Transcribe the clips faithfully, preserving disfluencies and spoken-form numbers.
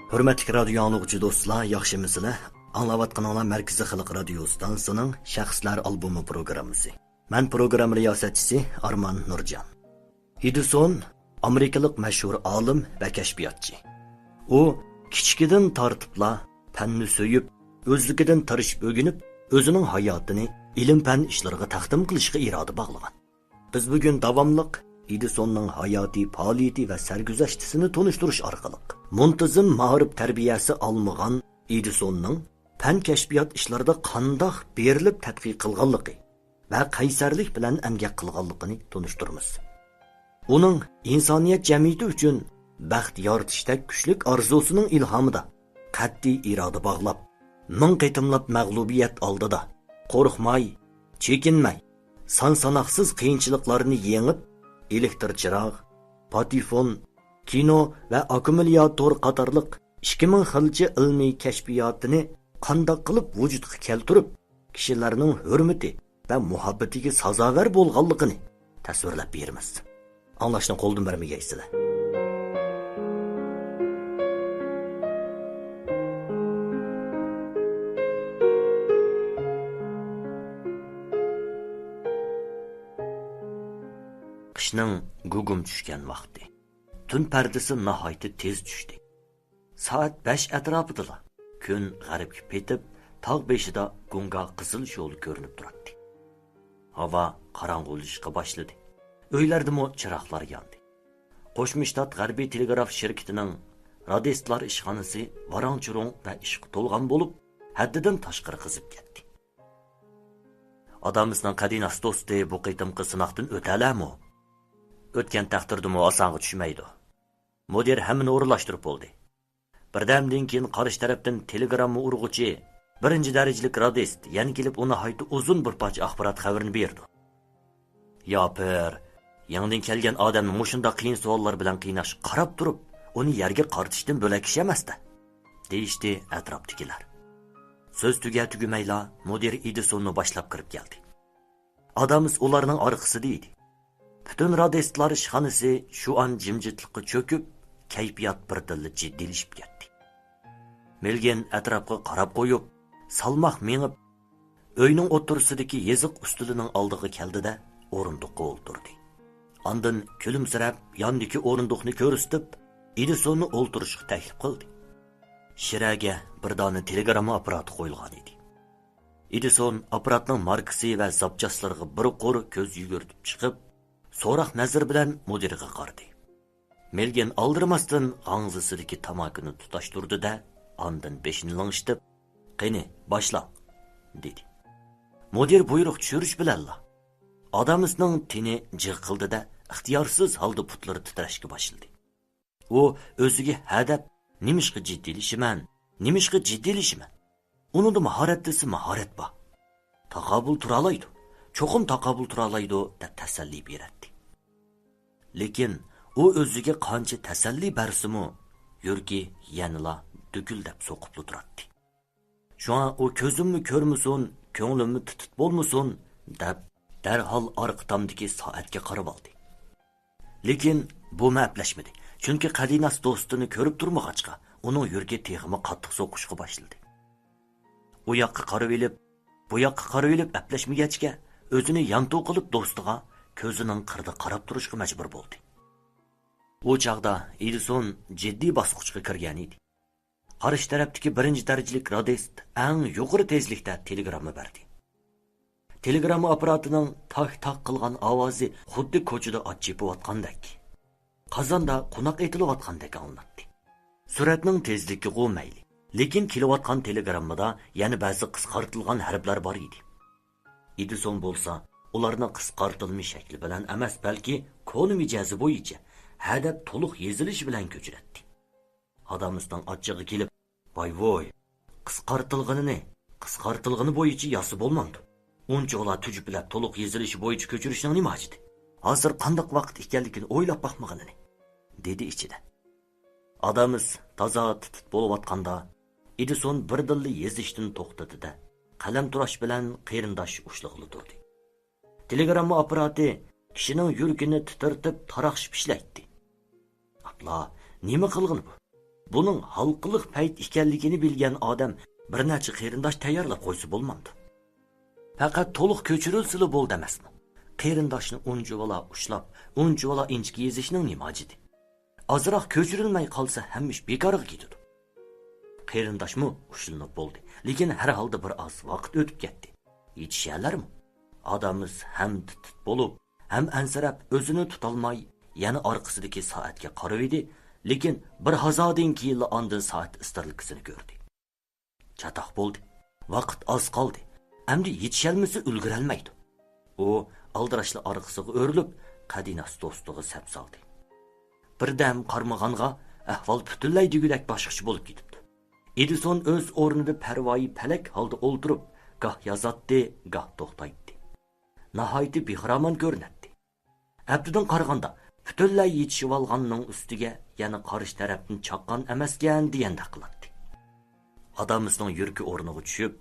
ھۆرمەتلىك رادىيو ئاڭلىغۇچى دوستلار، ياخشىمۇسىلەر؟ ئاڭلاۋاتقىنىڭلار مەركىزىي خەلق رادىيو ئىستانسىسىنىڭ شەخسلەر ئالبومى پروگراممىسى. مەن پروگرامما رىياسەتچىسى ئارمان نۇرجان. ئېدىسون ئامېرىكىلىق مەشھۇر ئالىم ۋە كەشپىياتچى. ئۇ كىچىكىدىن تارتىپلا پەننى سۆيۈپ، ئۆزلۈكىدىن تىرىشىپ ئۆگىنىپ، ئۆزىنىڭ ھاياتىنى ئىلىم-پەن ئىشلىرىغا تەقدىم قىلىشقا ئىرادە باغلىغان. بىز بۈگۈن داۋاملىق ئېدىسوننىڭ ھاياتىي پائالىيىتى ۋە سەرگۈزەشتىسىنى تونۇشتۇرۇش ئارقىلىق، مۇنتىزىم مائارىپ تەربىيەسى ئالمىغان ئېدىسوننىڭ پەن كەشپىيات ئىشلىرىدا قانداق بېرىلىپ تەتقىق قىلغانلىقى ۋە قەيسەرلىك بىلەن ئەمگەك قىلغانلىقىنى تونۇشتۇرىمىز. ئۇنىڭ ئىنسانىيەت جەمئىيىتى ئۈچۈن بەخت يارىتىشتەك كۈچلۈك ئارزۇسىنىڭ ئىلھامىدا قەتئىي ئىرادە باغلاپ، مىڭ قېتىملاپ مەغلۇبىيەت ئالدىدا قورقماي، چېكىنمەي، سان ساناقسىز قىيىنچىلىقلارنى يېڭىپ، ئېلېكتر چىراغ، پاتېفون، كىنو ۋە ئاككۇمۇلياتور قاتارلىق ئىككى مىڭ خىلچە ئىلمىي كەشپىياتىنى قانداق قىلىپ ۋۇجۇدقا كەلتۈرۈپ، كىشىلەرنىڭ ھۆرمىتى ۋە مۇھەببىتىگە سازاۋەر بولغانلىقىنى تەسۋىرلەپ بېرىمىز. ئاڭلاشنى قولدىن بەرمىگەيسىلەر. قىشنىڭ گۇگۇم چۈشكەن ۋاقتى. تۈن پەردىسى ناھايىتى تېز چۈشتى. سائەت بەش ئەتراپىدىلا كۈن غەربكە پېتىپ، تاغ بېشىدا گۇڭگا قىزىل شولى كۆرۈنۈپ تۇراتتى. ھاۋا قاراڭغۇلىشىشقا باشلىدى. ئۆيلەردىمۇ چىراغلار ياندى. قوشما شتات غەربىي تېلېگراف شىركىتىنىڭ رادىستلار ئىشخانىسى ۋاراڭ-چۇرۇڭ ۋە ئىشقا تولغان بولۇپ، ھەددىدىن تاشقىرى قىزىپ كەتتى. ئادامىسنىڭ قەدىناس دوستى بۇ قېتىمقى سىناقتىن ئۆتەلەمۇ؟ ئۆتكەن تەقدىردىمۇ ئاسانغا چۈشمەيدۇ. مۇدىر ھەممىنى ئورۇنلاشتۇرۇپ بولدى. بىردەمدىن كېيىن قارشى تەرەپتىن تېلېگرامما ئۇرغۇچى، بىرىنچى دەرىجىلىك رادىست، يەنە كېلىپ ئۇ ناھايىتى ئۇزۇن بىر پارچە ئاخبارات خەۋىرىنى بېرىدۇ. ياپىر، يېڭىدىن كەلگەن ئادەمنى مۇشۇنداق قىيىن سوئاللار بىلەن قىيناش قاراپ تۇرۇپ، ئۇنى يەرگە قارىتىشتىن بۆلەك ئىش ئەمەس-دە، دېيىشتى ئەتراپتىكىلەر. سۆز تۈگە-تۈگىمەيلا مۇدىر ئېدىسوننى باشلاپ كىرىپ كەلدى. ئادامس ئۇلارنىڭ ئارقىسىدا ئىدى. پۈتۈن رادىستلار ئىشخانىسى شۇ ئان جىمجىتلىققا چۆكۈپ، كەيپىيات بىردىنلا جىددىيلىشىپ كەتتى. مىلگىن ئەتراپقا قاراپ قويۇپ، سالماق مېڭىپ، ئۆينىڭ ئوتتۇرىسىدىكى يېزىق ئۈستىلىنىڭ ئالدىغا كەلدى-دە، ئورۇندۇققا ئولتۇردى. ئاندىن كۈلۈمسىرەپ، ياندىكى ئورۇندۇقنى كۆرسىتىپ، ئېدىسوننى ئولتۇرۇشقا تەكلىپ قىلدى. شىرەگە بىر دانە تېلېگرامما ئاپپاراتى قويۇلغان ئىدى. ئېدىسون ئاپپاراتنىڭ ماركىسى ۋە زاپچاسلىرىغا بىر قۇر كۆز يۈگۈرتۈپ چىقىپ، سوراق نەزىرى بىلەن مۇدىرغا قارىدى. مىلگىن ئالدىرىماستىن غاڭزىسىدىكى تاماكىنى تۇتاشتۇردى-دە، ئاندىن بېشىنى لىڭشىتىپ، «قېنى، باشلاڭ!» دېدى. مۇدىر بۇيرۇق چۈشۈرۈش بىلەنلا ئادامىسنىڭ تېنى جىغقىلدىدە، ئىختىيارسىز ھالدا پۇتلىرى تىترەشكە باشلىدى. ئۇ ئۆزىگە ھە دەپ، «نېمىشقا جىددىيلىشىمەن؟ نېمىشقا جىددىيلىشىمەن؟ ئۇنىڭدا ماھارەت دېسە ماھارەت بار. تاقابىل تۇرالايدۇ. چوقۇم تاقابىل تۇرالايدۇ» دەپ تەسەللى بېرەتتى. لېكىن ئۇ ئۆزىگە قانچە تەسەللى بەرسىمۇ، يۈرىكى يەنىلا دۈكۈلدەپ سوقۇپلا تۇراتتى. شۇڭا ئۇ «كۆزۈممۇ كۆرمىسۇن، كۆڭلۈممۇ تىت-تىت بولمىسۇن» دەپ، دەرھال ئارقا تامدىكى سائەتكە قارىۋالدى. لېكىن بۇمۇ ئەپلەشمىدى، چۈنكى قەدىناس دوستىنى كۆرۈپ تۇرمىغاچقا، ئۇنىڭ يۈرىكى تېخىمۇ قاتتىق سوقۇشقا باشلىدى. ئۇ ياققا قارىۋېلىپ، بۇ ياققا قارىۋېلىپ ئەپلەشمىگەچكە، ئۆزىنى يانتۇ قىلىپ دوستىغا كۆزىنىڭ قىرىدا قاراپ تۇرۇشقا مەجبۇر بولدى. ئۇ چاغدا ئېدىسون جىددىي باسقۇچقا كىرگەن ئىدى. قارشى تەرەپتىكى بىرىنچى دەرىجىلىك رادىست ئەڭ يۇقىرى تېزلىكتە تېلېگرامما بەردى. تېلېگرامما ئاپپاراتىنىڭ تاك-تاك قىلغان ئاۋازى خۇددى كوچىدا ئات چېپىۋاتقاندەك، قازاندا قوناق ئېتىلىۋاتقاندەك ئاڭلىناتتى. سۈرئەتنىڭ تېزلىكىغۇ مەيلى، لېكىن كېلىۋاتقان تېلېگراممىدا يەنە بەزى قىسقارتىلغان ھەرپلەر بار ئىدى. ئېدىسون بولسا ئۇلارنى قىسقارتىلما شەكلى بىلەن ئەمەس، بەلكى كونا مىجەزى بويىچە ھە دەپ تولۇق يېزىلىشى بىلەن كۆچۈرەتتى. ئادامىسنىڭ ئاچچىقى كېلىپ، «ۋاي-ۋۇي، قىسقارتىلغىنىنى قىسقارتىلغىنى بويىچە يازسا بولمامدۇ؟ ئۇنچىۋالا تۈجۈپلەپ تولۇق يېزىلىشى بويىچە كۆچۈرۈشنىڭ نېمە ھاجىتى؟ ھازىر قانداق ۋاقىت ئىكەنلىكىنى ئويلاپ باقمىغىنىنى» دېدى ئىچىدە. ئادامىس تازا تىت-تىت بولۇۋاتقاندا، ئېدىسون بىردىنلا يېزىشتىن توختىدى-دە، قەلەمتىراش بىلەن قېرىنداش ئۇشلىغىلى تۇردى. تېلېگرامما ئاپپاراتى كىشىنىڭ يۈرىكىنى تىترىتىپ، تاراقشىپ ئىشلەيتتى. ئاپلا، نېمە قىلغىنى بۇ؟ بۇنىڭ ھالقىلىق پەيت ئىكەنلىكىنى بىلگەن ئادەم بىر نەچچە قېرىنداش تەييارلاپ قويسا بولمامدۇ؟ پەقەت تولۇق كۆچۈرۈلسىلا بولدى ئەمەسمۇ؟ قېرىنداشنى ئۇنچىۋالا ئۇشلاپ، ئۇنچىۋالا ئىنچىكە يېزىشنىڭ نېمە ھاجىتى؟ ئازراق كۆچۈرۈلمەي قالسا، ھەممە ئىش بىكارغا كېتىدۇ. قېرىنداشمۇ ئۇشلىنىپ بولدى، لېكىن ھەر ھالدا بىر ئاز ۋاقىت ئۆتۈپ كەتتى. يېتىشەلەرمۇ؟ ئادامىس ھەم تىت-تىت بولۇپ، ھەم ئەنسىرەپ، ئۆزىنى تۇتالماي، يەنە ئارقىسىدىكى سائەتكە قارىۋىدى، لېكىن بىر ھازادىن كېيىنلا ئاندىن سائەت ئىسترېلكىسىنى كۆردى. چاتاق بولدى. ۋاقىت ئاز قالدى. ئەمدى يېتىشەلمىسە ئۈلگۈرەلمەيدۇ. ئۇ ئالدىراشلا ئارقىسىغا ئۆرۈلۈپ، قەدىناس دوستىغا سەپ سالدى. بىردەم قارىمىغانغا ئەھۋال پۈتۈنلەي دېگۈدەك باشقىچە بولۇپ كېتىپتۇ. ئېدىسون ئۆز ئورنىدا پەرۋايى پەلەك ھالدا ئولتۇرۇپ، گاھ يازاتتى، گاھ توختايتتى. ناھايىتى بىخىرامان كۆرۈنەتتى. ئەپتىدىن قارىغاندا، پۈتۈنلەي يېتىشىۋالغاننىڭ ئۈستىگە يەنە قارشى تەرەپتىن چاققان ئەمەسكەن دېگەندەك قىلاتتى. ئادامىسنىڭ يۈرىكى ئورنىغا چۈشۈپ،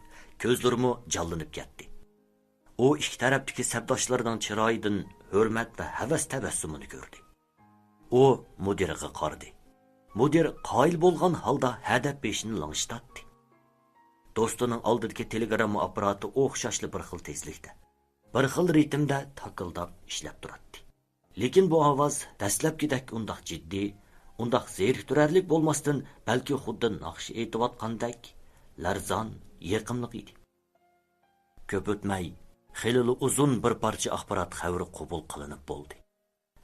كۆزلىرىمۇ جانلىنىپ كەتتى. ئۇ ئىككى تەرەپتىكى سەپداشلىرىنىڭ چىرايىدىن ھۆرمەت ۋە ھەۋەس تەبەسسۇمىنى كۆردى. ئۇ مۇدىرغا قارىدى. مۇدىر قايىل بولغان ھالدا ھەدەپ بېشىنى لىڭشىتاتتى. دوستىنىڭ ئالدىدىكى تېلېگرامما ئاپپاراتى ئوخشاشلا بىر خىل تېزلىكتە، بىر خىل رىتىمدە تاكىلداپ ئىشلەپ تۇراتتى. لېكىن بۇ ئاۋاز دەسلەپكىدەك ئۇنداق جىددىي، ئۇنداق زېرىكتۈرەرلىك بولماستىن، بەلكى خۇددى ناخشا ئېيتىۋاتقاندەك لەرزان، يېقىملىق ئىدى. كۆپ ئۆتمەي، خېلىلا ئۇزۇن بىر پارچە ئاخبارات خەۋىرى قوبۇل قىلىنىپ بولدى.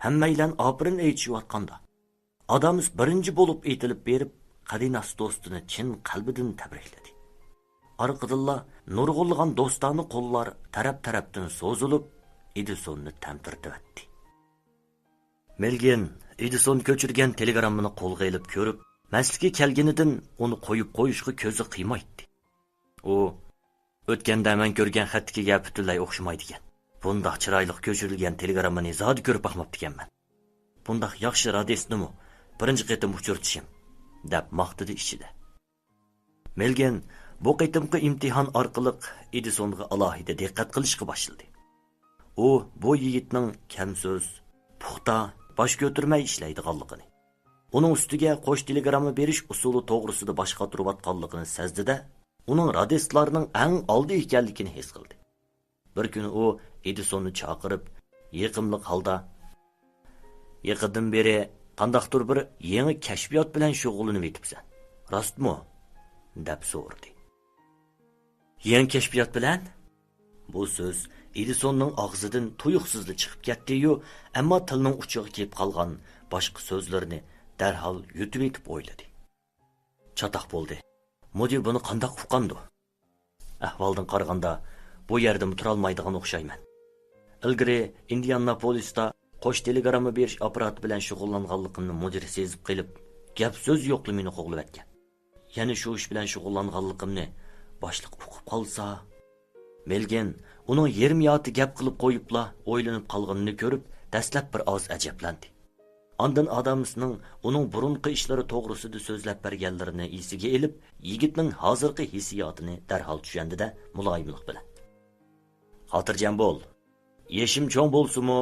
ھەممەيلەن ئاپىرىن ئېيتىشىۋاتقاندا، ئادامىس بىرىنچى بولۇپ ئېتىلىپ بېرىپ، قەدىناس دوستىنى چىن قەلبىدىن تەبرىكلىدى. ئارقىدىنلا نۇرغۇنلىغان دوستانە قوللار تەرەپ-تەرەپتىن سوزۇلۇپ، ئېدىسوننى تەمتىرىتىۋەتتى. مېلگىن ئېدىسون كۆچۈرگەن تېلېگراممىنى قولغا ئېلىپ كۆرۈپ، مەستلىكى كەلگىنىدىن ئۇنى قويۇپ قويۇشقا كۆزى قىيمايتتى. ئۇ، ئۆتكەندە مەن كۆرگەن خەتتىكىگە پۈتۈنلەي ئوخشىمايدىكەن. بۇنداق چىرايلىق كۆچۈرۈلگەن تېلېگراممىنى زادى كۆرۈپ باقماپتىكەنمەن. بۇنداق ياخشى رادىستنىمۇ بىرىنچى قېتىم ئۇچرىتىشىم، دەپ ماختىدى ئىچىدە. مېلگىن بۇ قېتىمقى ئىمتىھان ئارقىلىق ئېدىسونغا ئالاھىدە دىققەت قىلىشقا باشلىدى. ئۇ بۇ يىگىتنىڭ كەم سۆز، پۇختا، باش كۆتۈرمەي ئىشلەيدىغانلىقىنى، ئۇنىڭ ئۈستىگە قوش تېلېگرامما بېرىش ئۇسۇلى توغرىسىدا باش قاتۇرۇۋاتقانلىقىنى سەزدى-دە، ئۇنىڭ رادىستلارنىڭ ئەڭ ئالدى ئىكەنلىكىنى ھېس قىلدى. بىر كۈنى ئۇ ئېدىسوننى چاقىرىپ، يېقىملىق ھالدا، «يېقىندىن بېرى قانداقتۇر بىر يېڭى كەشپىيات بىلەن شۇغۇللىنىۋېتىپسەن، راستمۇ؟» دەپ سورىدى. «يېڭى كەشپىيات بىلەن؟» بۇ سۆز ئېدىسوننىڭ ئاغزىدىن تۇيۇقسىزلا چىقىپ كەتتى-يۇ، ئەمما تىلنىڭ ئۇچىغا كېلىپ قالغان باشقا سۆزلىرىنى دەرھال يۇتۇۋېتىپ ئويلىدى. چاتاق بولدى. مۇدىر بۇنى قانداق ئۇققاندۇ؟ ئەھۋالدىن قارىغاندا، بۇ يەردىمۇ تۇرالمايدىغان ئوخشايمەن. ئىلگىرى ئىندىئاناپولىستا قوش تېلېگرامما بېرىش ئاپپاراتى بىلەن شۇغۇللانغانلىقىمنى مۇدىر سېزىپ قېلىپ، گەپ سۆز يوقلا مېنى قوغلىۋەتكەن. يەنە شۇ ئىش بىلەن شۇغۇللانغانلىقىمنى باشلىق ئۇقۇپ قالسا؟ مېلگىن ئۇنىڭ يېرىم يارتى گەپ قىلىپ قويۇپلا ئويلىنىپ قالغىنىنى كۆرۈپ، دەسلەپ بىر ئاز ئەجەبلەندى. ئاندىن ئادامىسنىڭ ئۇنىڭ بۇرۇنقى ئىشلىرى توغرىسىدا سۆزلەپ بەرگەنلىرىنى ئېسىگە ئېلىپ، يىگىتنىڭ ھازىرقى ھېسسىياتىنى دەرھال چۈشەندى-دە، مۇلايىملىق بىلەن، «خاتىرجەم بول. يېشىم چوڭ بولسىمۇ،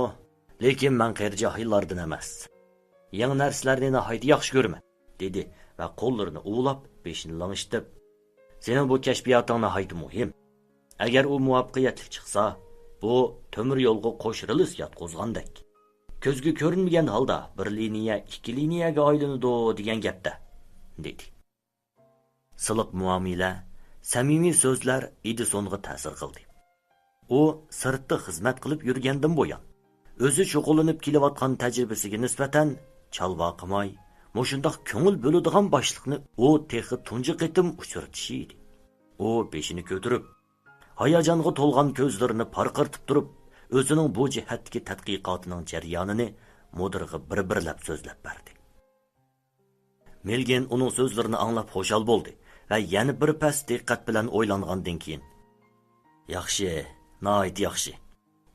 لېكىن مەن قېرى جاھىللاردىن ئەمەس. يېڭى نەرسىلەرنى ناھايىتى ياخشى كۆرىمەن.» دېدى ۋە قوللىرىنى ئۇۋىلاپ، بېشىنى لىڭشىتىپ، «سېنىڭ بۇ كەشپىياتىڭ ناھايىتى مۇھىم. ئەگەر ئۇ مۇۋەپپەقىيەتلىك چىقسا، بۇ تۆمۈر يولغا قوش رېلىس ياتقۇزغاندەك. كۆزگە كۆرۈنمىگەن ھالدا بىر لىنىيە ئىككى لىنىيەگە ئايلىنىدۇ دېگەن گەپتە.» دېدى. سىلىق مۇئامىلە، سەمىمىي سۆزلەر ئېدىسونغا تەسىر قىلدى. ئۇ سىرتتا خىزمەت قىلىپ يۈرگەندىن بۇيان، ئۆزى شۇغۇللىنىپ كېلىۋاتقان تەجرىبىسىگە نىسبەتەن چالۋاقىماي، مۇشۇنداق كۆڭۈل بۆلىدىغان باشلىقنى ئۇ تېخى تۇنجى قېتىم ئۇچرىتىشى ئىدى. ئۇ بېشىنى كۆتۈرۈپ، ھاياجانغا تولغان كۆزلىرىنى پارقىرىتىپ تۇرۇپ، ئۆزىنىڭ بۇ جەھەتتىكى تەتقىقاتىنىڭ جەريانىنى مۇدىرغا بىر-بىرلەپ سۆزلەپ بەردى. مېلگىن ئۇنىڭ سۆزلىرىنى ئاڭلاپ خۇشال بولدى ۋە يەنە بىر پەس دىققەت بىلەن ئويلانغاندىن كېيىن، «ياخشى، ناھايىتى ياخشى.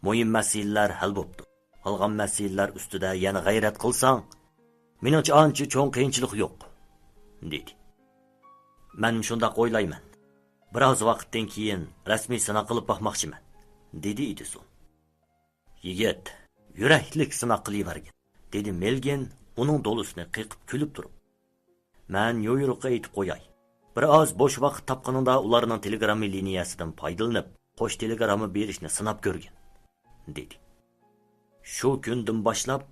مۇھىم مەسىلىلەر ھەل بوپتۇ. قالغان مەسىلىلەر ئۈستىدە يەنە غەيرەت قىلساڭ، مېنىڭچە ئانچە چوڭ قىيىنچىلىق يوق.» دېدى. «مەن شۇنداق ئويلايمەن. بىر ئاز ۋاقىتتىن كېيىن رەسمىي سىناق قىلىپ باقماقچىمەن.» دېدى ئېدىسون. «يىگىت، يۈرەكلىك سىناق قىلىۋەرگىن.» دېدى مېلگىن ئۇنىڭ دولىسىنى قېقىپ كۈلۈپ تۇرۇپ. مەن نيۇ يوركقا ئېيتىپ قوياي. بىر ئاز بوش ۋاقىت تاپقىنىڭدا ئۇلارنىڭ تېلېگرامما لىنىيەسىدىن پايدىلىنىپ، قوش تېلېگرامما بېرىشنى سىناپ كۆرگىن، دېدى. شۇ كۈندىن باشلاپ،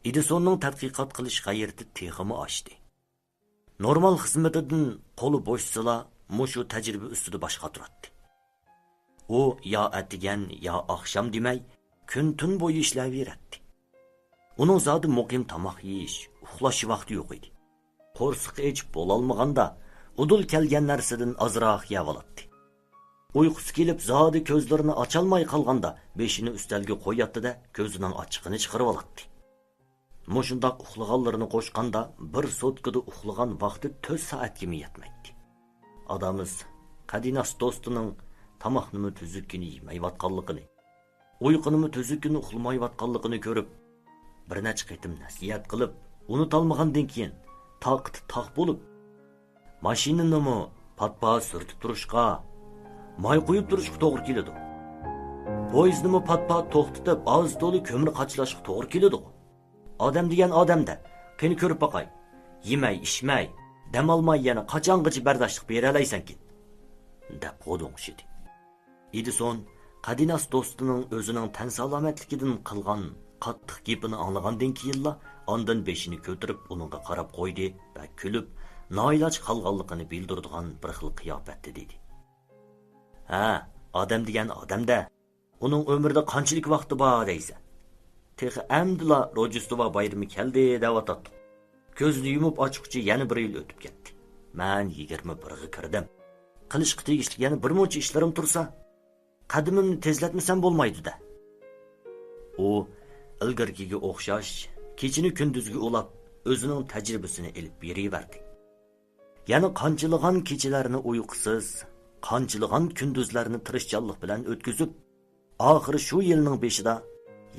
ئېدىسوننىڭ تەتقىقات قىلىش غەيرىتى تېخىمۇ ئاشتى. نورمال خىزمىتىدىن قولى بوشىسىلا، مۇشۇ تەجرىبە ئۈستىدە باش قاتۇراتتى. ئۇ يا ئەتىگەن، يا ئاخشام دېمەي، كۈن-تۈن بويى ئىشلەۋېرەتتى. ئۇنىڭ زادى مۇقىم تاماق يېيىش، ئۇخلاش ۋاقتى يوق ئىدى. قورسىقى ئېچىپ بولالمىغاندا، ئۇدۇل كەلگەن نەرسىدىن ئازراق يەۋالاتتى. ئۇيقۇسى كېلىپ، زادى كۆزلىرىنى ئاچالماي قالغاندا، بېشىنى ئۈستەلگە قوياتتى-دە، كۆزىنىڭ ئاچچىقىنى چىقىرىۋالاتتى. مۇشۇنداق ئۇخلىغانلىرىنى قوشقاندا، بىر سوتكىدا ئۇخلىغان ۋاقتى تۆت سائەتكىمۇ يەتمەيتتى. ئادامىس قەدىناس دوستىنىڭ تاماقنىمۇ تۈزۈككىنە يېمەيۋاتقانلىقىنى، ئۇيقۇنىمۇ تۈزۈككىنە ئۇخلىمايۋاتقانلىقىنى كۆرۈپ، بىر نەچچە قېتىم نەسىھەت قىلىپ، ئۇنتالمىغاندىن كېيىن، تاقىتى تاق بولۇپ، ماشىنىنىمۇ پات-پات سۈرتۈپ تۇرۇشقا، ماي قۇيۇپ تۇرۇشقا توغرا كېلىدۇ. پويىزنىمۇ پات-پات توختىتىپ، ئاز-تولا كۆمۈر قاچىلاشقا توغرا كېلىدۇ. ئادەم دېگەن ئادەمدە، قېنى كۆرۈپ باقاي. يېمەي، ئىچمەي، دەم ئالماي يەنە قاچانغىچە بەرداشلىق بېرەلەيسەنكىن؟ دەپ غودۇڭشىدى. ئېدىسون قەدىناس دوستىنىڭ ئۆزىنىڭ تەن سالامەتلىكىدىن قىلغان قاتتىق گېپىنى ئاڭلىغاندىن كېيىنلا، ئاندىن بېشىنى كۆتۈرۈپ ئۇنىڭغا قاراپ قويدى ۋە كۈلۈپ، نائىلاج قالغانلىقىنى بىلدۈرىدىغان بىر خىل قىياپەتتە دېدى: ھە، ئادەم دېگەن ئادەمدە. ئۇنىڭ ئۆمرىدە قانچىلىك ۋاقتى بار دەيسەن؟ تېخى ئەمدىلا روژدېستۋا بايرىمى كەلدى دەۋاتاتتۇق. كۆزنى يۇمۇپ ئاچقۇچە يەنە بىر يىل ئۆتۈپ كەتتى. مەن يىگىرمە بىرگە كىردىم. قىلىشقا تېگىشلىك يەنە بىر مۇنچە ئىشلىرىم تۇرسا، قەدىمىمنى تېزلەتمىسەم بولمايدۇ-دە. ئۇ ئىلگىرىكىگە ئوخشاش كېچىنى كۈندۈزگە ئۇلاپ، ئۆزىنىڭ تەجرىبىسىنى ئېلىپ بېرىۋەردى. يەنە قانچىلىغان كېچىلەرنى ئۇيقۇسىز، قانچىلىغان كۈندۈزلەرنى تىرىشچانلىق بىلەن ئۆتكۈزۈپ، ئاخىرى شۇ يىلنىڭ بېشىدا،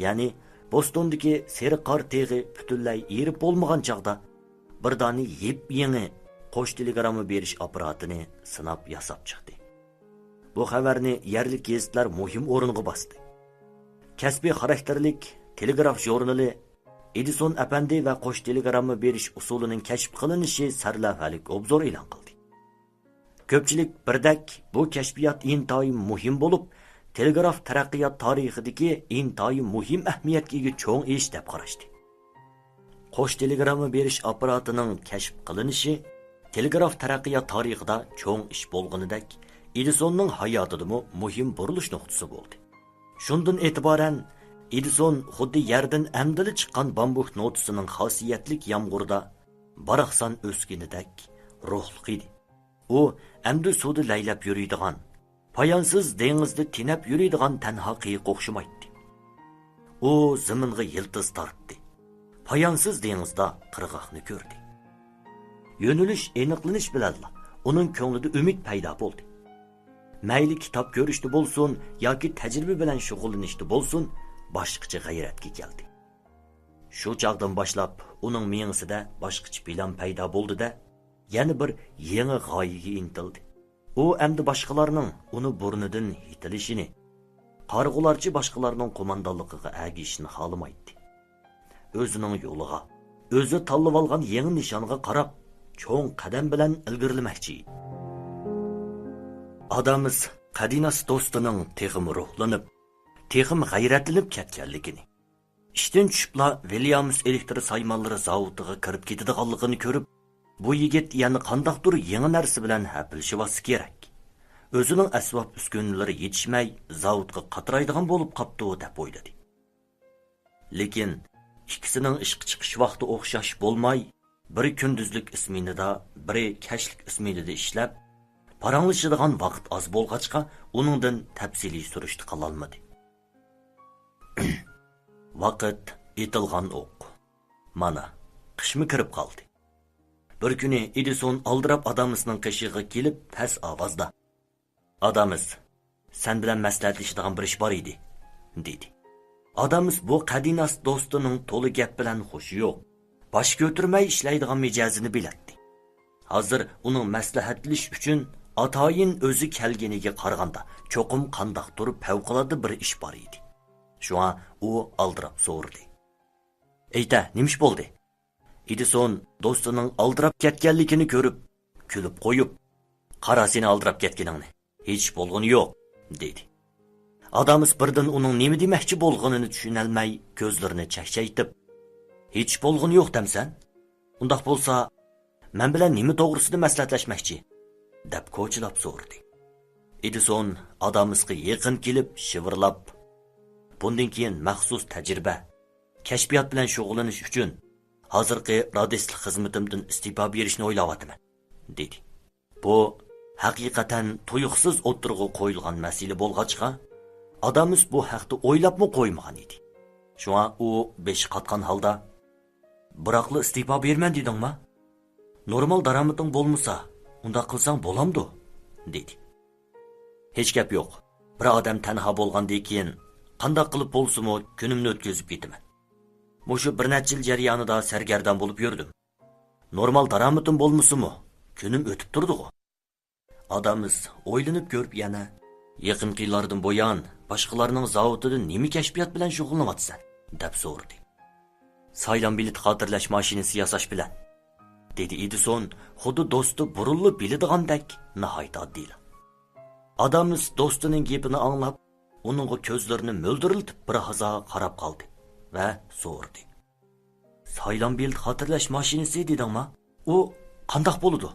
يەنى بوستوندىكى سېرىق قار تېغى پۈتۈنلەي ئېرىپ بولمىغان چاغدا، بىر دانە يېپيېڭى قوش تېلېگرامما بېرىش ئاپپاراتىنى سىناپ ياساپ چىقتى. بۇ خەۋەرنى يەرلىك گېزىتلەر مۇھىم ئورۇنغا باستى. كەسپىي خاراكتېرلىك تېلېگراف ژۇرنىلى ئېدىسون ئەپەندى ۋە قوش تېلېگرامما بېرىش ئۇسۇلىنىڭ كەشىپ قىلىنىشى سەرلەۋھەلىك ئوبزور ئېلان قىلدى. كۆپچىلىك بىردەك بۇ كەشپىيات ئىنتايىن مۇھىم بولۇپ، تېلېگراف تەرەققىيات تارىخىدىكى ئىنتايىن مۇھىم ئەھمىيەتكە ئىگە چوڭ ئىش دەپ قاراشتى. قوش تېلېگرامما بېرىش ئاپپاراتىنىڭ كەشىپ قىلىنىشى تېلېگراف تەرەققىيات تارىخىدا چوڭ ئىش بولغىنىدەك، ئېدىسوننىڭ ھاياتىدىمۇ مۇھىم بۇرۇلۇش نۇقتىسى بولدى. شۇندىن ئېتىبارەن، ئېدىسون خۇددى يەردىن ئەمدىلا چىققان بامبۇك نوتىسىنىڭ خاسىيەتلىك يامغۇردا باراقسان ئۆسكىنىدەك روھلۇق ئىدى. ئۇ ئەمدى سۇدا لەيلەپ يۈرىدىغان، پايانسىز دېڭىزدا تېنەپ يۈرىدىغان تەنھا قېيىققا ئوخشىمايتتى. ئۇ زېمىنغا يىلتىز تارتتى. پايانسىز دېڭىزدا قىرغاقنى كۆردى. يۆنىلىش ئېنىقلىنىش بىلەنلا ئۇنىڭ كۆڭلىدە ئۈمىد پەيدا بولدى. مەيلى كىتاب كۆرۈشتە بولسۇن ياكى تەجرىبە بىلەن شۇغۇللىنىشتا بولسۇن، باشقىچە غەيرەتكە كەلدى. شۇ چاغدىن باشلاپ ئۇنىڭ مېڭىسىدە باشقىچە پىلان پەيدا بولدى-دە، يەنە بىر يېڭى غايىگە ئىنتىلدى. ئۇ ئەمدى باشقىلارنىڭ ئۇنى بۇرنىدىن يېتىلىشىنى، قارىغۇلارچە باشقىلارنىڭ قوماندانلىقىغا ئەگىشىشىنى خالىمايتتى. ئۆزىنىڭ يولىغا، ئۆزى تاللىۋالغان يېڭى نىشانغا قاراپ، چوڭ قەدەم بىلەن ئىلگىرىلىمەكچى ئىدى. ئادامس قەدىناس دوستىنىڭ تېخىمۇ روھلىنىپ، تېخىمۇ غەيرەتلىنىپ كەتكەنلىكىنى، ئىشتىن چۈشۈپلا ۋىليامس ئېلېكتر سايمانلىرى زاۋۇتىغا كىرىپ كېتىدىغانلىقىنى كۆرۈپ، بۇ يىگىت يەنە قانداقتۇر يېڭى نەرسە بىلەن ھەپىلىشىۋاتسا كېرەك. ئۆزىنىڭ ئەسۋاب ئۈسكۈنىلىرى يېتىشمەي، زاۋۇتقا قاترايدىغان بولۇپ قاپتۇ، دەپ ئويلىدى. لېكىن ئىككىسىنىڭ ئىشقا چىقىش ۋاقتى ئوخشاش بولماي، بىرى كۈندۈزلۈك ئىسمېنىدا، بىرى كەچلىك ئىسمېنىدا ئىشلەپ، پاراڭلىشىدىغان ۋاقىت ئاز بولغاچقا، ئۇنىڭدىن تەپسىلىي سۈرۈشتە قىلالمىدى. ۋاقىت ئېتىلغان ئوق. مانا، قىشمۇ كىرىپ قالدى. بىر كۈنى ئېدىسون ئالدىراپ ئادامسنىڭ قېشىغا كېلىپ، پەس ئاۋازدا: «ئادامس، سەن بىلەن مەسلىھەتلىشىدىغان بىر ئىش بار ئىدى»، دېدى. ئادامس بۇ قەدىناس دوستىنىڭ تولا گەپ بىلەن خۇشى يوق، باش كۆتۈرمەي ئىشلەيدىغان مىجەزىنى بىلەتتى. ھازىر ئۇنىڭ مەسلىھەتلىشىش ئۈچۈن ئاتايىن ئۆزى كەلگىنىگە قارىغاندا، چوقۇم قانداقتۇر پەۋقۇلئاددە بىر ئىش بار ئىدى. شۇڭا ئۇ ئالدىراپ سورىدى: «ئېيتە، نېمە ئىش بولدى؟» ئېدىسون دوستىنىڭ ئالدىراپ كەتكەنلىكىنى كۆرۈپ، كۈلۈپ قويۇپ، «قارا سېنى ئالدىراپ كەتكىنىڭنى، ھېچ بولغىنى يوق» دېدى. ئادامس بىردىن ئۇنىڭ نېمە دېمەكچى بولغىنىنى چۈشىنەلمەي، كۆزلىرىنى چەكچەيتىپ، «ھېچ بولغىنى يوق دەمسەن؟ ئۇنداق بولسا، مەن بىلەن نېمە توغرىسىدا مەسلىھەتلەشمەكچى؟» دەپ كوچىلاپ سورىدى. ئېدىسون ئادامسقا يېقىن كېلىپ شىۋىرلاپ، «بۇندىن كېيىن مەخسۇس تەجرىبە، كەشپىيات بىلەن شۇغۇللىنىش ئۈچۈن ھازىرقى رادىستلىق خىزمىتىمدىن ئىستېپا بېرىشنى ئويلاۋاتىمەن» دېدى. بۇ ھەقىقەتەن تۇيۇقسىز ئوتتۇرىغا قويۇلغان مەسىلە بولغاچقا، ئادامس بۇ ھەقتە ئويلاپمۇ قويمىغان ئىدى. شۇڭا ئۇ بېشى قاتقان ھالدا، «بىراقلا ئىستېپا بېرىمەن دېدىڭما؟ نورمال دارامىتىڭ بولمىسا، ئۇنداق قىلساڭ بولامدۇ؟» دېدى. «ھېچ گەپ يوق. بىر ئادەم تەنھا بولغاندىن كېيىن قانداق قىلىپ بولسىمۇ كۈنۈمنى ئۆتكۈزۈپ كېتىمەن. مۇشۇ بىر نەچچە يىل جەريانىدا سەرگەردان بولۇپ يۈردۈم. نورمال دارامىتىم بولمىسىمۇ، كۈنۈم ئۆتۈپ تۇردىغۇ.» ئادامس ئويلىنىپ كۆرۈپ يەنە، «يېقىنقى يىللاردىن بۇيان باشقىلارنىڭ زاۋۇتىدا نېمە كەشپىيات بىلەن شۇغۇللىنىۋاتىسەن؟» دەپ سورىدى. «سايلام بېلىتى خاتىرىلەش ماشىنىسى ياساش بىلەن» دېدى ئېدىسون، خۇددى دوستى بۇرۇنلا بىلىدىغاندەك ناھايىتى ئاددىيلا. ئادامس دوستىنىڭ گېپىنى ئاڭلاپ، ئۇنىڭغا كۆزلىرىنى مۆلدۈرلىتىپ بىر ھازا قاراپ قالدى ۋە سورىدى. «سايلام بېلىتى خاتىرىلەش ماشىنىسى دېدىڭما؟ ئۇ قانداق بولىدۇ؟»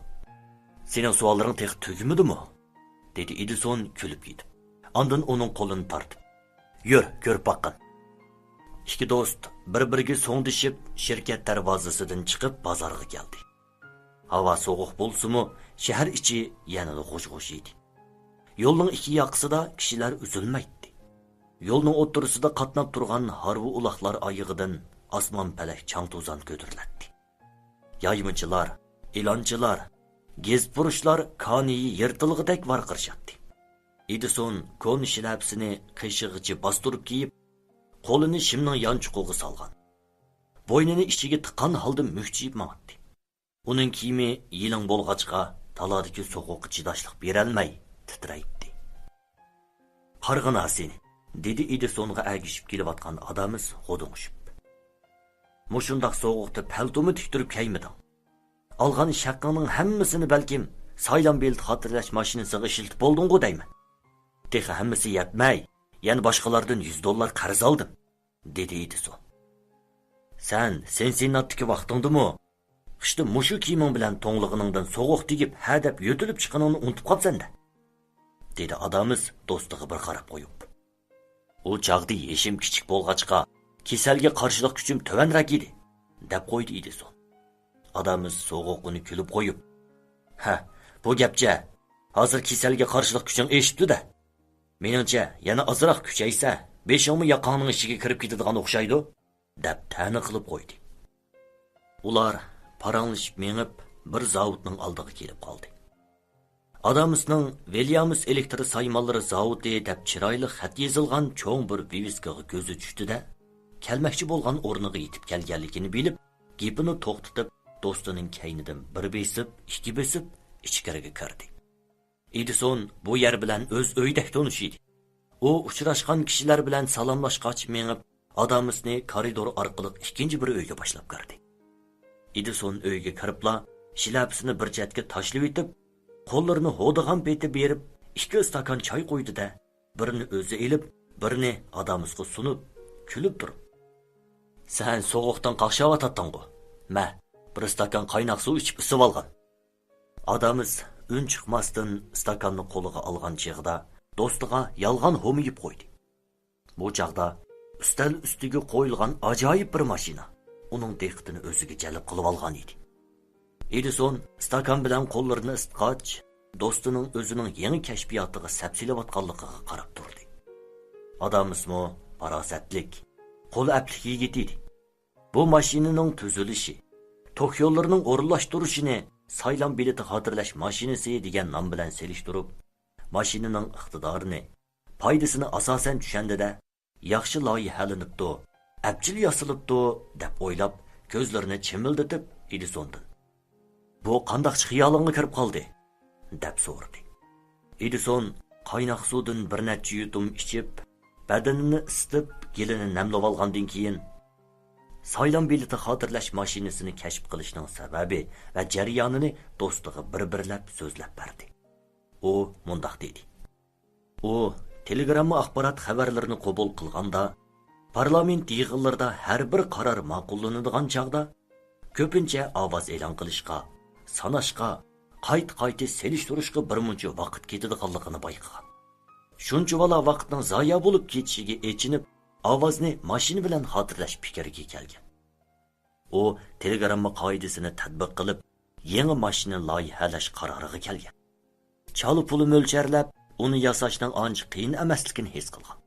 «سېنىڭ سوئاللىرىڭ تېخى تۈگىمىدىمۇ؟» دېدى ئېدىسون كۈلۈپ كېتىپ. ئاندىن ئۇنىڭ قولىنى تارتىپ، «يۈر، كۆرۈپ باققىن.» ئىككى دوست بىر-بىرىگە سوڭدىشىپ، شىركەت دەرۋازىسىدىن چىقىپ بازارغا كەلدى. ھاۋا سوغۇق بولسىمۇ، شەھەر ئىچى يەنىلا غۇژ-غۇژ ئىدى. يولنىڭ ئىككى ياقىسىدا كىشىلەر ئۈزۈلمەيتتى. يولنىڭ ئوتتۇرىسىدا قاتناپ تۇرغان ھارۋا ئۇلاقلار ئايىغىدىن ئاسمان پەلەك چاڭ-توزان كۆتۈرۈلەتتى. يايمىچىلار، ئېلانچىلار، گېزىتپۇرۇشلار كانىيى يىرتىلغۇدەك ۋارقىرىشاتتى. ئېدىسون كونا شىلەپىسىنى قېشىغىچە باستۇرۇپ كىيىپ، قولىنى شىمنىڭ يانچۇقىغا سالغان. بوينىنى ئىچىگە تىققان ھالدا مۈكچىيىپ ماڭاتتى. ئۇنىڭ كىيىمى يېلىڭ بولغاچقا، تالادىكى سوغۇققا چىداشلىق بېرەلمەي تىترەيتتى. «قارىغىنا سېنى!» دېدى ئېدىسونغا ئەگىشىپ كېلىۋاتقان ئادامس غودۇڭشىپ. «مۇشۇنداق سوغۇقتا پەلتومۇ تىكتۈرۈپ كىيمىدىڭ. ئالغان ئىش ھەققىڭنىڭ ھەممىسىنى بەلكىم سايلام بېلىتى خاتىرىلەش ماشىنىسىغا ئىشلىتىپ بولدۇڭغۇ دەيمەن. تېخى ھەممىسى يەتمەي، يەنە باشقىلاردىن يۈز دوللار قەرز ئالدىم» دېدى ئېدىسون. «سەن سېنسىناتتىكى ۋاقتىڭدىمۇ، قىشتا مۇشۇ كىيىمىڭ بىلەن توڭلىغىنىڭدىن سوغۇق تېگىپ، ھە دەپ يۆتىلىپ چىققىنىڭنى ئۇنتۇپ قاپسەن-دە» دېدى ئادامس دوستىغا بىر قاراپ قويۇپ. «ئۇ چاغدا يېشىم كىچىك بولغاچقا، كېسەلگە قارشىلىق كۈچۈم تۆۋەنرەك ئىدى» دەپ قويدى ئېدىسون. ئادامس سوغۇققىنى كۈلۈپ قويۇپ، «ھە، بۇ گەپچە، ھازىر كېسەلگە قارشىلىق كۈچۈڭ ئېشىپتۇ-دە. مېنىڭچە، يەنە ئازراق كۈچەيسە، بېشىڭمۇ ياقاڭنىڭ ئىچىگە كىرىپ كېتىدىغان ئوخشايدۇ» دەپ تەنە قىلىپ قويدى. ئۇلار پاراڭلىشىپ مېڭىپ، بىر زاۋۇتنىڭ ئالدىغا كېلىپ قالدى. ئادامسنىڭ ۋىليامس ئېلېكتر سايمانلىرى زاۋۇتى دەپ چىرايلىق خەت يېزىلغان چوڭ بىر ۋىۋىسكىغا كۆزى چۈشتى-دە، كەلمەكچى بولغان ئورنىغا يېتىپ كەلگەنلىكىنى بىلىپ، گېپىنى توختىتىپ، دوستىنىڭ كەينىدىن بىر بېسىپ، ئىككى بېسىپ، ئىچكىرىگە كىردى. ئېدىسون بۇ يەر بىلەن ئۆز ئۆيىدەك تونۇش ئىدى. ئۇ ئۇچراشقان كىشىلەر بىلەن سالاملاشقاچ مېڭىپ، ئادامسنى كارىدور ئارقىلىق ئىككىنچى بىر ئۆيگە باشلاپ كىردى. ئېدىسون ئۆيگە كىرىپلا، شىلەپىسىنى بىر چەتكە تاشلىۋېتىپ، قوللىرىنى ھودىغان پېتى بېرىپ، ئىككى ئىستاكان چاي قويدى-دە، بىرىنى ئۆزى ئېلىپ، بىرىنى ئادامسقا سۇنۇپ، كۈلۈپ تۇرۇپ، «سەن سوغۇقتىن قاقشاۋاتاتتىڭغۇ؟ مە، بىر ئىستاكان قايناق سۇ ئىچىپ ئىسسىۋالغىن.» ئادامس ئۈن چىقماستىن ئىستاكاننى قولىغا ئالغان چېغىدا، دوستىغا يالغان ھومىيىپ قويدى. بۇ چاغدا ئۈستەل ئۈستىگە قويۇلغان ئاجايىپ بىر ماشىنا ئۇنىڭ دىققىتىنى ئۆزىگە جەلپ قىلىۋالغان ئىدى. ئېدىسون ئىستاكان بىلەن قوللىرىنى ئىسىتقاچ، دوستىنىڭ ئۆزىنىڭ يېڭى كەشپىياتىغا سەپسېلىۋاتقانلىقىغا قاراپ تۇردى. ئادامسمۇ پاراسەتلىك، قول ئەپلىك يىگىت ئىدى. بۇ ماشىنىنىڭ تۈزۈلۈشى، توك يوللىرىنىڭ ئورۇنلاشتۇرۇشىنى سايلام بېلىتى خاتىرىلەش ماشىنىسى دېگەن نام بىلەن سېلىشتۇرۇپ، ماشىنىنىڭ ئىقتىدارىنى، پايدىسىنى ئاساسەن چۈشەندى-دە، «ياخشى لايىھەلىنىپتۇ، ئەپچىل ياسىلىپتۇ» دەپ ئويلاپ، كۆزلىرىنى چىمىلدىتىپ ئېدىسوندىن، «بۇ قانداقچە خىيالىڭغا كىرىپ قالدى؟» دەپ سورىدى. ئېدىسون قايناق سۇدىن بىر نەچچە يۇتۇم ئىچىپ، بەدىنىنى ئىسسىتىپ، گېلىنى نەملىۋالغاندىن كېيىن، سايلام بېلىتى خاتىرىلەش ماشىنىسىنى كەشىپ قىلىشنىڭ سەۋەبى ۋە جەريانىنى دوستىغا بىر-بىرلەپ سۆزلەپ بەردى. ئۇ مۇنداق دېدى. ئۇ تېلېگرامما ئاخبارات خەۋەرلىرىنى قوبۇل قىلغاندا، پارلامېنت يىغىنلىرىدا ھەر بىر قارار ماقۇللىنىدىغان چاغدا، كۆپىنچە ئاۋاز ئېلان قىلىشقا، ساناشقا، قايتا-قايتا سېلىشتۇرۇشقا بىرمۇنچە ۋاقىت كېتىدىغانلىقىنى بايقىغان. شۇنچىۋالا ۋاقىتنىڭ زايا بولۇپ كېتىشىگە ئېچىنىپ، ئاۋازنى ماشىنا بىلەن خاتىرىلەش پىكرىگە كەلگەن. ئۇ تېلېگرامما قائىدىسىنى تەتبىق قىلىپ، يېڭى ماشىنا لايىھەلەش قارارىغا كەلگەن. چالا پۇلى مۆلچەرلەپ، ئۇنى ياساشنىڭ ئانچە قىيىن ئەمەسلىكىنى ھېس قىلغان.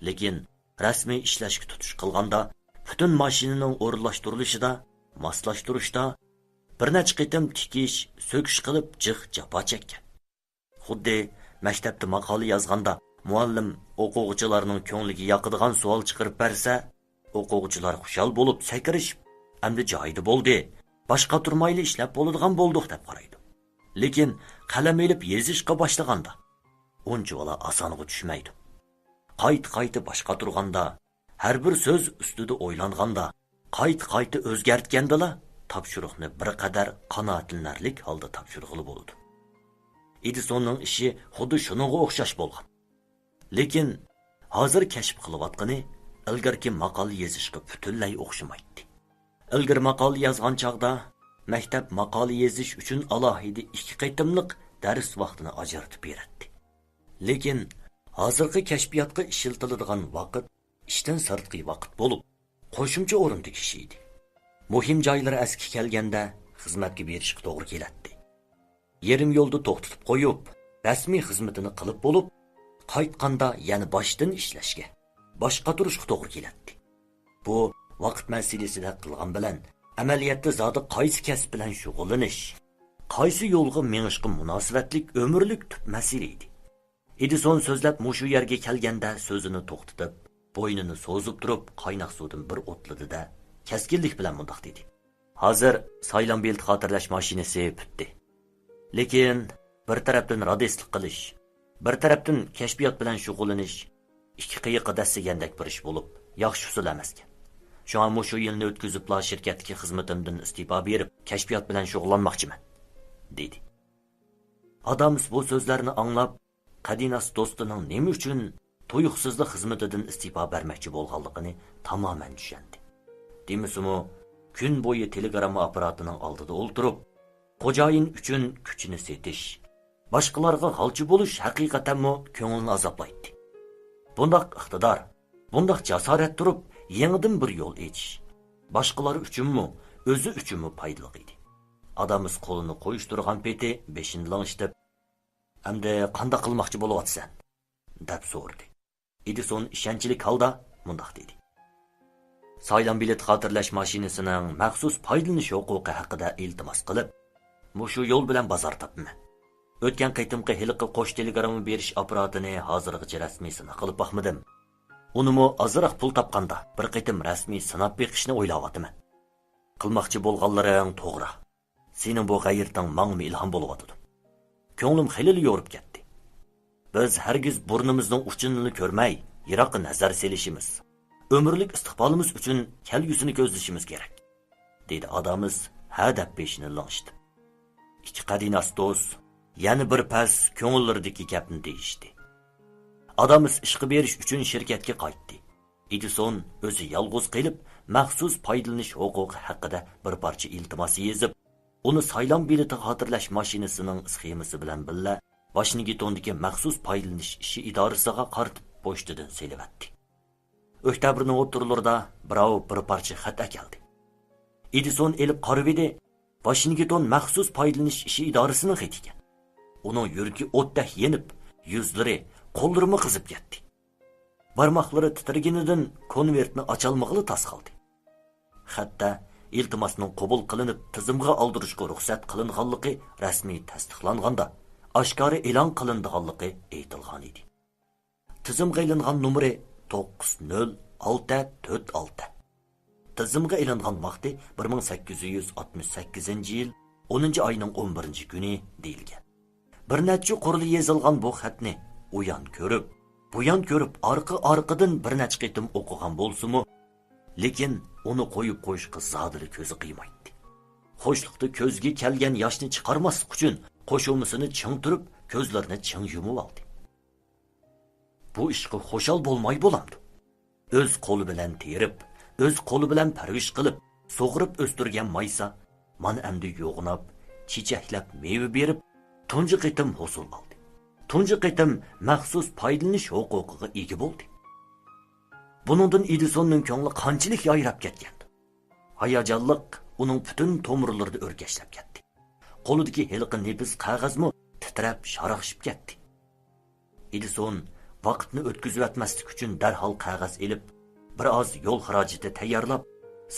لېكىن رەسمىي ئىشلەشكە تۇتۇش قىلغاندا، پۈتۈن ماشىنىنىڭ ئورۇنلاشتۇرۇلۇشىدا، ماسلاشتۇرۇشتا بىر نەچچە قېتىم تىكىش، سۆكۈش قىلىپ جىق جاپا چەككەن. خۇددى مەكتەپتە ماقالە يازغاندا، مۇئەللىم ئوقۇغۇچىلارنىڭ كۆڭلىگە ياقىدىغان سوئال چىقىرىپ بەرسە، ئوقۇغۇچىلار خۇشال بولۇپ سەكرىشىپ، «ئەمدى جايىدا بولدى، باش قاتۇرمايلا ئىشلەپ بولىدىغان بولدۇق» دەپ قارايدۇ. لېكىن قەلەم ئېلىپ يېزىشقا باشلىغاندا، ئۇنچىۋالا ئاسانغا چۈشمەيدۇ. قايتا-قايتا باش قاتۇرغاندا، ھەر بىر سۆز ئۈستىدە ئويلانغاندا، قايتا-قايتا ئۆزگەرتكەندىلا، تاپشۇرۇقنى بىر قەدەر قانائەتلىنەرلىك ھالدا تاپشۇرغىلى بولىدۇ. ئېدىسوننىڭ ئىشى خۇددى شۇنىڭغا ئوخشاش بولغان. لېكىن ھازىر كەشىپ قىلىۋاتقىنى ئىلگىرىكى ماقالە يېزىشقا پۈتۈنلەي ئوخشىمايتتى. ئىلگىرى ماقالە يازغان چاغدا مەكتەپ ماقالە يېزىش ئۈچۈن ئالاھىدە ئىككى قېتىملىق دەرس ۋاقتىنى ئاجرىتىپ بېرەتتى. لېكىن ھازىرقى كەشپىياتقا ئىشلىتىلىدىغان ۋاقىت ئىشتىن سىرتقى ۋاقىت بولۇپ، قوشۇمچە ئورۇن تېگىش ئىدى. مۇھىم جايلىرى ئەسكە كەلگەندە خىزمەتكە بېرىشكە توغرا كېلەتتى. يېرىم يولدا توختىتىپ قويۇپ، رەسمىي خىزمىتىنى قىلىپ بولۇپ، قايتقاندا يەنە باشتىن ئىشلەشكە، باش قاتۇرۇشقا توغرا كېلەتتى. بۇ ۋاقىت مەسىلىسىدەك قىلغان بىلەن، ئەمەلىيەتتە زادى قايسى كەسىپ بىلەن شۇغۇللىنىش، قايسى يولغا مېڭىشقا مۇناسىۋەتلىك ئۆمۈرلۈك تۈپ مەسىلە ئىدى. ئېدىسون سۆزلەپ مۇشۇ يەرگە كەلگەندە سۆزىنى توختىتىپ، بوينىنى سوزۇپ تۇرۇپ قايناق سۇدىن بىر ئوتلىدى-دە، كەسكىنلىك بىلەن مۇنداق دېدى. ھازىر سايلام بېلىتى خاتىرىلەش ماشىنىسى پۈتتى. لېكىن بىر تەرەپتىن رادىستلىق قىلىش، بىر تەرەپتىن كەشپىيات بىلەن شۇغۇللىنىش ئىككى قېيىققا دەسسىگەندەك بىر ئىش بولۇپ، ياخشى ئۇسۇل ئەمەسكەن. شۇڭا مۇشۇ يىلنى ئۆتكۈزۈپلا شىركەتتىكى خىزمىتىمدىن ئىستېپا بېرىپ، كەشپىيات بىلەن شۇغۇللانماقچىمەن، دېدى. ئادامس بۇ سۆزلەرنى ئاڭلاپ، قەدىناس دوستىنىڭ نېمە ئۈچۈن تۇيۇقسىزلا خىزمىتىدىن ئىستېپا بەرمەكچى بولغانلىقىنى تامامەن چۈشەندى. دېمىسىمۇ، كۈن بويى تېلېگرامما ئاپپاراتىنىڭ ئالدىدا ئولتۇرۇپ، خوجايىن ئۈچۈن كۈچىنى سېتىش، باشقىلارغا غالچى بولۇش ھەقىقەتەنمۇ كۆڭلىنى ئازابلايتتى. بۇنداق ئىقتىدار، بۇنداق جاسارەت تۇرۇپ، يېڭىدىن بىر يول ئېچىش، باشقىلار ئۈچۈنمۇ، ئۆزى ئۈچۈنمۇ پايدىلىق ئىدى. ئادامس قولىنى قويۇشتۇرغان پېتى بېشىنى لىڭشىتىپ، «ئەمدى قانداق قىلماقچى بولۇۋاتىسەن؟» دەپ سورىدى. ئېدىسون ئىشەنچلىك ھالدا مۇنداق دېدى: «سايلام بېلەت خاتىرىلەش ماشىنىسىنىڭ مەخسۇس پايدىلىنىش ھوقۇقى ھەققىدە ئىلتىماس قىلىپ، مۇشۇ يول بىلەن بازار تاپىمەن. ئۆتكەن قېتىمقى ھېلىقى قوش تېلېگرامما بېرىش ئاپپاراتىنى ھازىرغىچە رەسمىي سىناق قىلىپ باقمىدىم. ئۇنىمۇ ئازراق پۇل تاپقاندا بىر قېتىم رەسمىي سىناپ بېقىشنى ئويلاۋاتىمەن.» «قىلماقچى بولغانلىرىڭ توغرا. سېنىڭ بۇ غەيرىتىڭ ماڭىمۇ ئىلھام بولۇۋاتىدۇ. كۆڭلۈم خېلىلا يورۇپ كەتتى. بىز ھەرگىز بۇرنىمىزنىڭ ئۇچىنىلا كۆرمەي، يىراققا نەزەر سېلىشىمىز، ئۆمۈرلۈك ئىستىقبالىمىز ئۈچۈن كەلگۈسىنى كۆزلىشىمىز كېرەك»، دېدى ئادامس ھە دەپ بېشىنى لىڭشىتىپ. ئىككى قەدىناس دوست يەنە بىر پەس كۆڭۈللىرىدىكى گەپنى دېيىشتى. ئادامس ئىشقا بېرىش ئۈچۈن شىركەتكە قايتتى. ئېدىسون ئۆزى يالغۇز قېلىپ، مەخسۇس پايدىلىنىش ھوقۇقى ھەققىدە بىر پارچە ئىلتىماس يېزىپ، ئۇنى سايلام بېلىتى خاتىرىلەش ماشىنىسىنىڭ سخېمىسى بىلەن بىللە ۋاشىنگتوندىكى مەخسۇس پايدىلىنىش ئىشى ئىدارىسىغا قارىتىپ پوچتىدىن سېلىۋەتتى. ئۆكتەبىرنىڭ ئوتتۇرىلىرىدا بىراۋ بىر پارچە خەت ئەكەلدى. ئېدىسون ئېلىپ قارىۋىدى، ۋاشىنگتون مەخسۇس پايدىلىنىش ئىشى ئىدارىسىنىڭ خېتى ئىكەن. ئۇنىڭ يۈرىكى ئوتتەك يېنىپ، يۈزلىرى، قوللىرىمۇ قىزىپ كەتتى. بارماقلىرى تىترىگىنىدىن كونۋېرتنى ئاچالمىغىلى تاس قالدى. خەتتە ئىلتىماسنىڭ قوبۇل قىلىنىپ تىزىمغا ئالدۇرۇشقا رۇخسەت قىلىنغانلىقى رەسمىي تەستىقلانغاندا، ئاشكارا ئېلان قىلىنىدىغانلىقى ئېيتىلغان ئىدى. تىزىمغا ئېلىنغان نومۇرى توققۇز نۆل ئالتە تۆت ئالتە. تىزىمغا ئېلىنغان ۋاقتى بىر مىڭ سەككىز يۈز ئاتمىش سەككىزىنچى يىل ئونىنچى ئاينىڭ ئون بىرىنچى كۈنى دېيىلگەن. بىر نەچچە قۇرلا يېزىلغان بۇ خەتنى ئۇيان كۆرۈپ، بۇيان كۆرۈپ، ئارقا-ئارقىدىن بىر نەچچە قېتىم ئوقۇغان بولسىمۇ، لېكىن ئۇنى قويۇپ قويۇشقا زادىلا كۆزى قىيمايتتى. خۇشلۇقتا كۆزگە كەلگەن ياشنى چىقارماسلىق ئۈچۈن قوشۇمىسىنى چىڭ تۈرۈپ، كۆزلىرىنى چىڭ يۇمۇۋالدى. بۇ ئىشقا خۇشال بولماي بولامدۇ؟ ئۆز قولى بىلەن تېرىپ، ئۆز قولى بىلەن پەرۋىش قىلىپ، سۇغۇرۇپ ئۆستۈرگەن مايسا مانا ئەمدى يوغىناپ، چېچەكلەپ، مېۋە بېرىپ، تۇنجى قېتىم ھوسۇل ئالدى. تۇنجى قېتىم مەخسۇس پايدىلىنىش ھوقۇقىغا ئىگە بولدى. بۇنىڭدىن ئېدىسوننىڭ كۆڭلى قانچىلىك يايراپ كەتكەندۇ؟ ھاياجانلىق ئۇنىڭ پۈتۈن تومۇرلىرىدا ئۆركەشلەپ كەتتى. قولىدىكى ھېلىقى نېپىز قەغەزمۇ تىترەپ، شاراقشىپ كەتتى. ئېدىسون ۋاقىتنى ئۆتكۈزۈۋەتمەسلىك ئۈچۈن دەرھال قەغەز ئېلىپ، بىر ئاز يول خىراجىتى تەييارلاپ،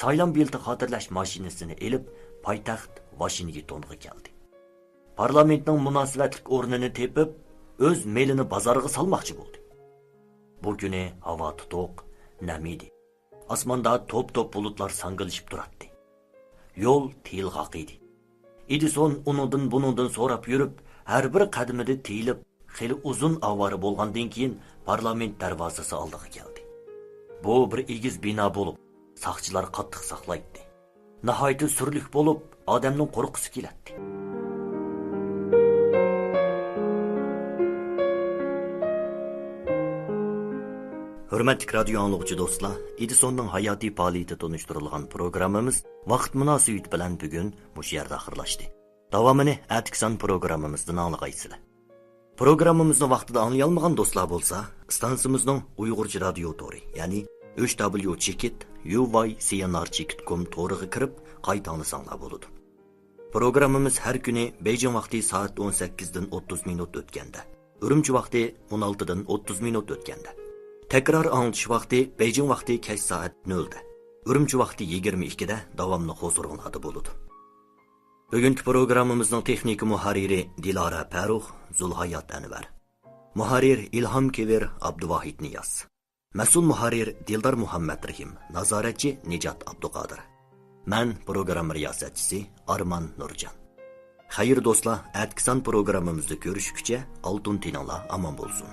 سايلام بېلىتى خاتىرىلەش ماشىنىسىنى ئېلىپ، پايتەخت ۋاشىنگتونغا كەلدى. پارلامېنتنىڭ مۇناسىۋەتلىك ئورنىنى تېپىپ، ئۆز مېلىنى بازارغا سالماقچى بولدى. بۇ كۈنى ھاۋا تۇتۇق، نەم ئىدى. ئاسماندا توپ-توپ بۇلۇتلار ساڭگىلىشىپ تۇراتتى. يول تېيىلغاق ئىدى. ئېدىسون ئۇنىڭدىن-بۇنىڭدىن سوراپ يۈرۈپ، ھەر بىر قەدىمىدە تېيىلىپ، خېلى ئۇزۇن ئاۋارە بولغاندىن كېيىن پارلامېنت دەرۋازىسى ئالدىغا كەلدى. بۇ بىر ئېگىز بىنا بولۇپ، ساقچىلار قاتتىق ساقلايتتى. ناھايىتى سۈرلۈك بولۇپ، ئادەمنىڭ قورققۇسى كېلەتتى. ھۆرمەتلىك رادىيو ئاڭلىغۇچى دوستلار، ئېدىسوننىڭ ھاياتىي پائالىيىتى تونۇشتۇرۇلغان پروگراممىمىز ۋاقىت مۇناسىۋىتى بىلەن بۈگۈن مۇشۇ يەردە ئاخىرلاشتى. داۋامىنى ئەتىكى سان پروگراممىمىزدىن ئاڭلىغايسىلەر. پروگراممىمىزنى ۋاقتىدا ئاڭلىيالمىغان دوستلار بولسا، ئىستانسىمىزنىڭ ئۇيغۇرچە رادىيو تورى، يەنى ئۈچ دابليۇ چېكىت يۇ ۋاي سى ئېن ئار چېكىت كوم تورىغا كىرىپ قايتا ئاڭلىساڭلار بولىدۇ. پروگراممىمىز ھەر كۈنى بېيجىڭ ۋاقتى سائەت ئون سەككىزدىن ئوتتۇز مىنۇت ئۆتكەندە، ئۈرۈمچى ۋاقتى ئون ئالتىدىن ئوتتۇز مىنۇت ئۆتكەندە، تەكرار ئاڭلىتىش ۋاقتى بېيجىڭ ۋاقتى كەچ سائەت نۆلدە، ئۈرۈمچى ۋاقتى يىگىرمە ئىككىدە داۋاملىق ھۇزۇرۇڭلاردا بولىدۇ. بۈگۈنكى پروگراممىمىزنىڭ تېخنىكا مۇھەررىرى دىلارا پەرۇخ، زۇلھايات ئەنۋەر. مۇھەررىر ئىلھام كېۋىر، ئابدۇۋاھىت نىياز. مەسئۇل مۇھەررىر دىلدار مۇھەممەترېھىم، نازارەتچى نىجات ئابدۇقادىر. مەن پروگرامما رىياسەتچىسى ئارمان نۇرجان. خەير دوستلار، ئەتىكى سان پروگراممىمىزدا كۆرۈشكۈچە ئالتۇن تېنىڭلار ئامان بولسۇن.